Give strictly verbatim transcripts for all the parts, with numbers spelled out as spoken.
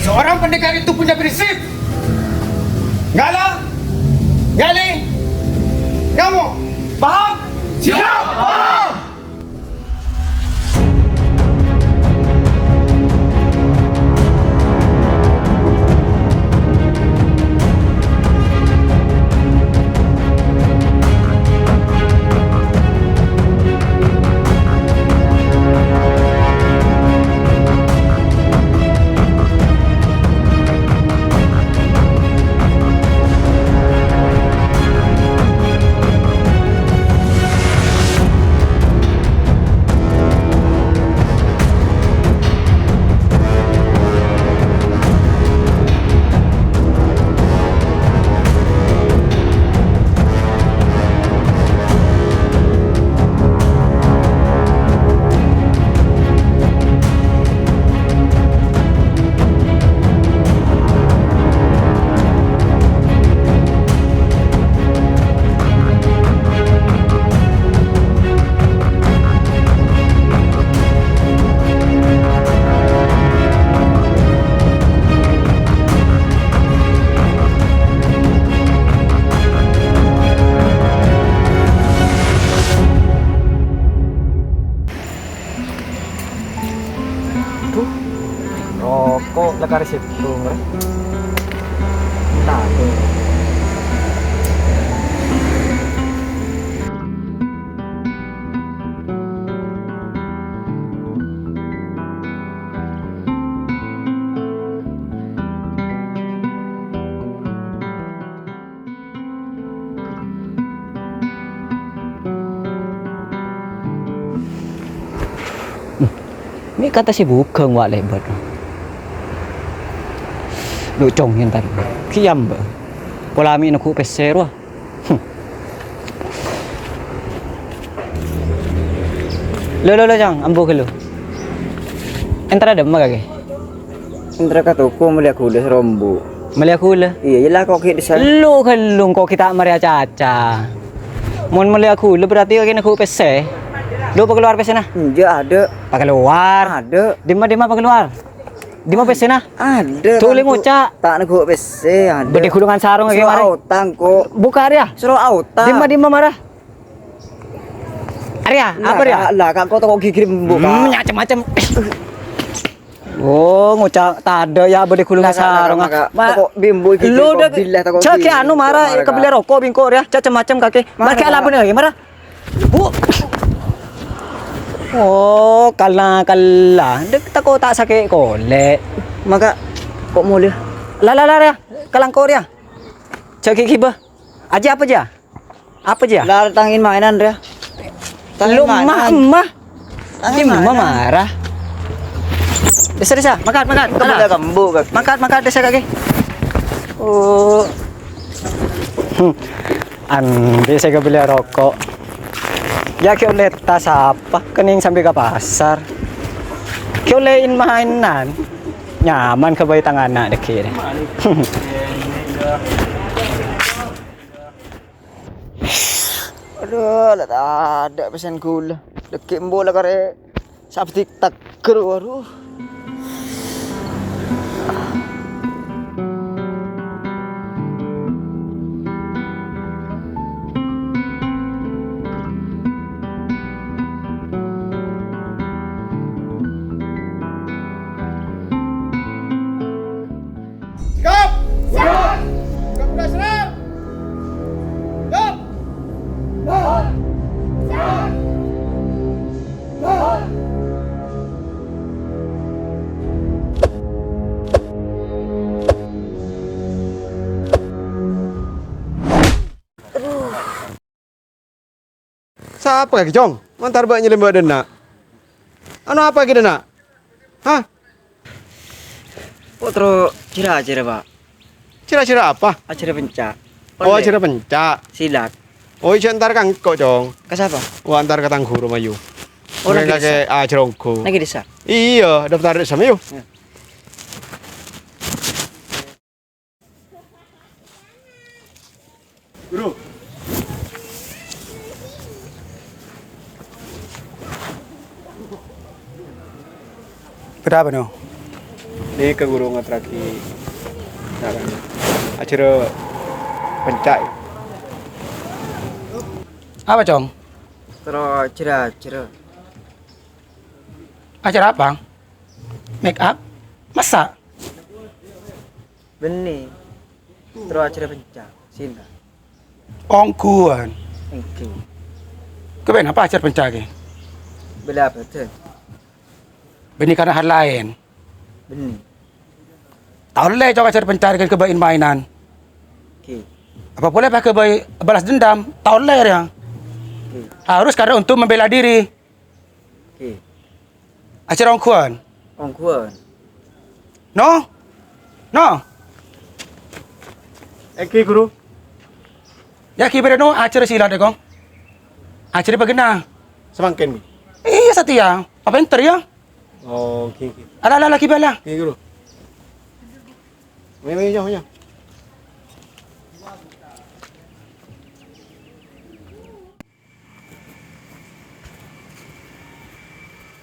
Orang pendekar itu punya prinsip. Ngala, ngali, ngamuk. Paham? Siap, paham. Duh, roko' la karè sèttong, rè. Entah, tuh. Mè' kata sè bhughâng wa' lèbât. Lo' cong entar. Kèya, Mbak. Pola mè' nèko pèssè rowa. Hmm. Lo, lo, lo, Cong, ambu ghâllu. Entar adâ' emma kakè. Entar ka toko mellèya ghulâ sarombu'. Mellèya ghulâ? Iyâ, iyâ la kok ghi' dissa'. Lo ghâllu kok ghi' ta' marè acaca. Mon mellèya ghulâ berarti kakè nèko pèssè. Lo pakalowar pèssèna? Enjâ', adâ'. Pakalowar? Adâ'. Dimma, dimma pakalowar? Dimma pèssèna? Adâ'. Tolè ngoca'. Ta' nèko pèssè, adâ'. Bâdâ gulungan sarong kakè marè. Soro aotang kok. Bukka' rèya. Soro aotang. Dimma, dimma mara? Arèya, apa rèya? La, la, kok toko ghi' ghi' embu', Kak. Hmm, macem-macem. Oh, ngoca' tadâ' yâ, bâdâ gulungan sarong, Kak. Toko bimbu iki, lo, billah, toko jâ' ghi' anu, mara, kabellè roko' bi' engko' rèya, jâ' cem-macem kakè. Mara, mara, Kak. Mara. Bu. Oh, kala, kala. Dek tako ta' sakè' kolè'. Maka, kok molè? La, la, la, rèya. Kalangko' rèya. Jâ' ghi' ghibâ. Ajiyâ apa, jâ? Apa, jâ? La, tangèn mainan, rèya. Tangèn mainan. Lo, emma, emma. Tangèn mainan. Emma mara. Dissa, dissa, mangkat, mangkat. Kembali kembu, Kak. Mangkat, mangkat, dissa, kakè. Oh. Hmm. Andi' sè kabellè roko'. Yâ, ghi' ollè tas apa? Kenning sambi ka pasar. Ghi' ollè in-mainan. Nyaman kabây tang ana' dâgghi' rè. Adhu, la tadâ' pèssèna ghulâ. Dâgghi' embu' la karè sabdi tègghâr, waduh. Sikap! Sikap! Sikap udah serang! Sikap! Sikap! Sapa kakè, Cong? Montar bâ' nyèlèmbâ' dâ' enna'. Anu apa kakè dâ' enna'? Hah? Kok terro jhârâ-jhârâ, Pak? Jhârâ-jhârâ apa? Ajhârâ penca'. Oh, ajhârâ penca'. Silat. Oh, iyâ, entar ka engko', Cong. Ka sapa? Wah, entar ka tang ghuru, mayu. Orang desa? Kakè ajhârâ ongghu. Lagi desa? Iyâ, daftar desa, mayu. Iyâ. Bâdâ apa, No? Nèka ghuru ngaterraghi, nah, kan, ajhârâ penca'. Apa, Cong? Terro ajhârâ-ajhârâ. Ajhârâ apa? Make up? Masa? Bânnè. Terro ajhârâ penca'. Sinta. Ongghuwân. Èngghi. Kèbâ napa ajhâr penca' kè? Bâlâ abâdhân. Bânnè karana hal laèn. Bânnè. Ta' ollè, Cong, ajhâr penca' rèya ghâbây maènan. Èngghi. Apa polè pas ghâbây balas dendam? Ta' ollè rèya. Èngghi. Harus karena untuk membela diri. Èngghi. Ajhâr ongghuwân. Ongghuwân. No? No? Èngghi, Ghuru. Yâ, èngghi bârâ' no, ajhâr silat, Kong. Ajhâr bâgâna. Samangkèn, Ghi? Iyâ, satèya. Apa ènter, yâ? Oh, èngghi, èngghi. Ala, ala, lagi bala. Èngghi, Ghuru. Ayo, ayo, ayo, ayo.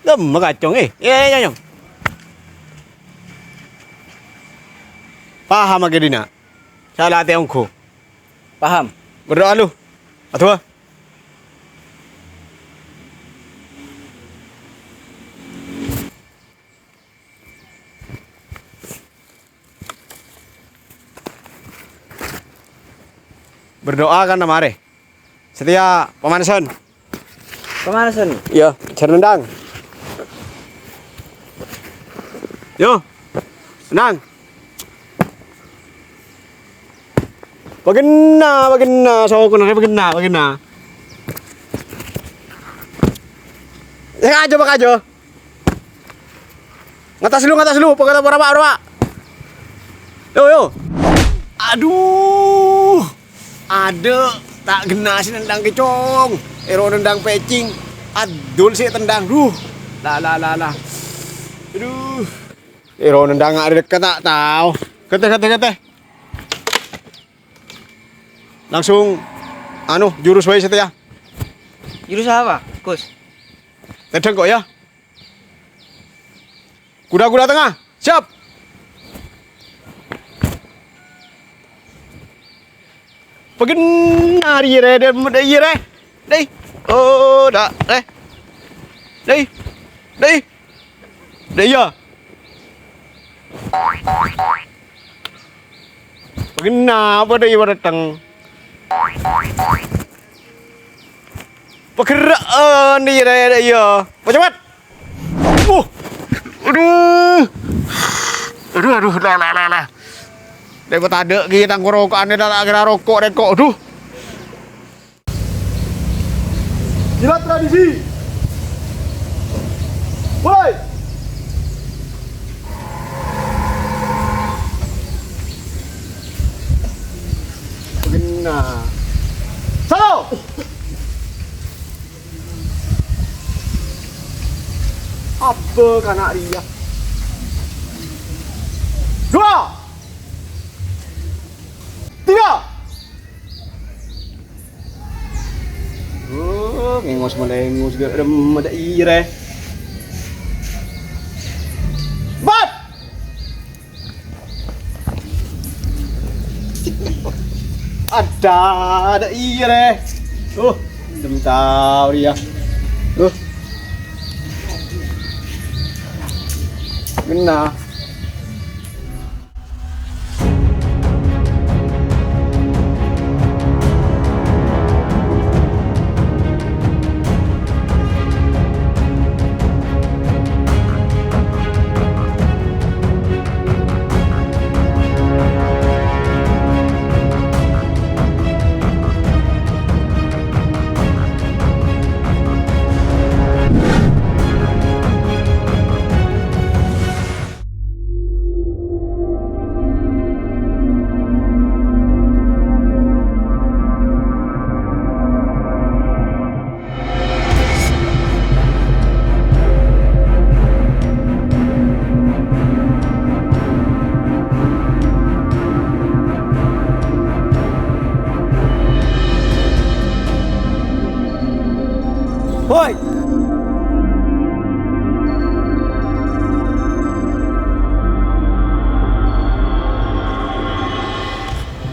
Lemma kacong, eh. Iya, iya, iya. Paham aghâ dinna'. Sala atè ongghu. Paham. Berdoa lu. Aduh. Berdoa kan, marè. Satèya pemanasan. Pemanasan? Iya, ajhâr nendang. Yo, nendang. Paghenna, paghenna, sokona, paghenna, paghenna. Sè kaju, pakajo. Ngatas lu, ngatas lu, pokoknya ora, Pak, ora, Pak. Yo, yo. Aduh. Adâ', ta' ghenna' sè nendang kè, Cong. Èro nendang pècèng. Adul sè tendang. Duh. La, la, la, la. Aduh. Èro nendang arè dhekkèt ta' tao. Ghântè, ghântè, ghântè. Langsung, anu, jurus wae satèya. Jurus apa, Gus? Tendang kok ya. Kuda-kuda tengah, siap. Paghenna rèya, rè, dâ', dâ' iyâ, rè. Dâi. Oh, dâ', rè. Dâi. Dâi. Dâi, iyâ. Paghenna, apa dâi, apa dâteng? Pagherrâ'ân, iyâ, iyâ, iyâ. Cepet. Uh. Aduh. Aduh, aduh, la, la, la, la. Dâi, patadâ' ghi' tang koroko'an, la, la, kèra roko', rè, kok. Aduh. Silat tradisi. Mulai. Paghenna. Satu. Abâ' kana' rèya. Dua. Tiga. Oh, ngengos malengos, gak remma dâ' iyâ, rè. Empat. Adâ, dâ' iyâ, rè. Uh, dem tao rèya. Uh. Ghenna.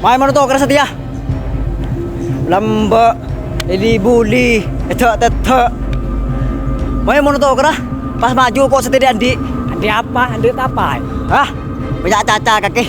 Mayu mon tokara satèya. Lambâ', èli-buli, èdhâ'-teddhâ'. Mayu mon tokara, pas maju ko' satèya andi'. Andi' apa? Andi' tapaè? Hah? Bânnya' caca kakè.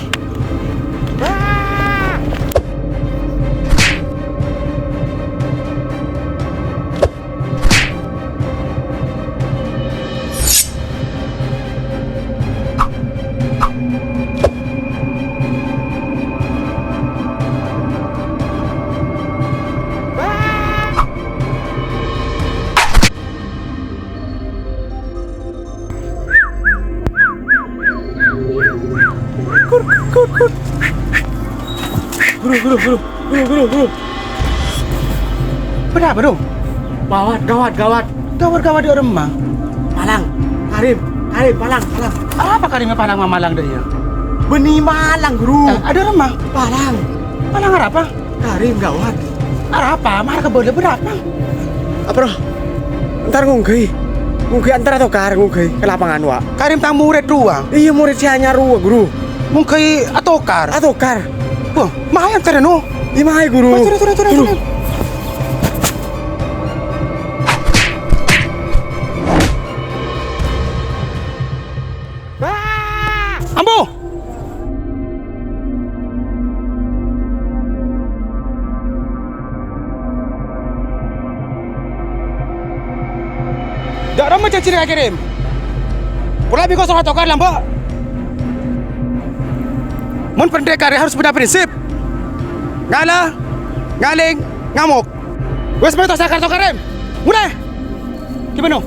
Guru, guru, guru. Guru, guru, guru. Guru, guru, guru. Bâdâ apa, Dong? Gawat, gawat, gawat. Gawat, gawat, dâ' remma? Palang. Karim, Karim, palang, palang. Arapa Karim palang ma-, malang dâ' iyâ? Bânnè malang, Guru. Eh, dâ' remma? Palang. Palang arapa? Karim, gawat. Arapa? Mara kabâlâ, bâdâ apa? Apa, roh? Entar ngongghâi. Ngongghâi entar atokar, ngongghâi ka lapangan, wa'. Karim tang morèd rowa? Iyâ, morèd sè anyar rowa, Guru. Ngongghâi atokar? Atokar. Wah, mayu entar, no. Iyâ, mayu, Guru. Wah, turun, turun, turun, Guru, turun. Ambo! Dâ' remma jhânjhina Karim? Polana bi' ko' soro atokar, lambâ'. Mon pendekar harus punya prinsip. Ngala, ngaling, ngamok. Wes, mayu ta' sakar atokar, Karim. Mulai. Gimana?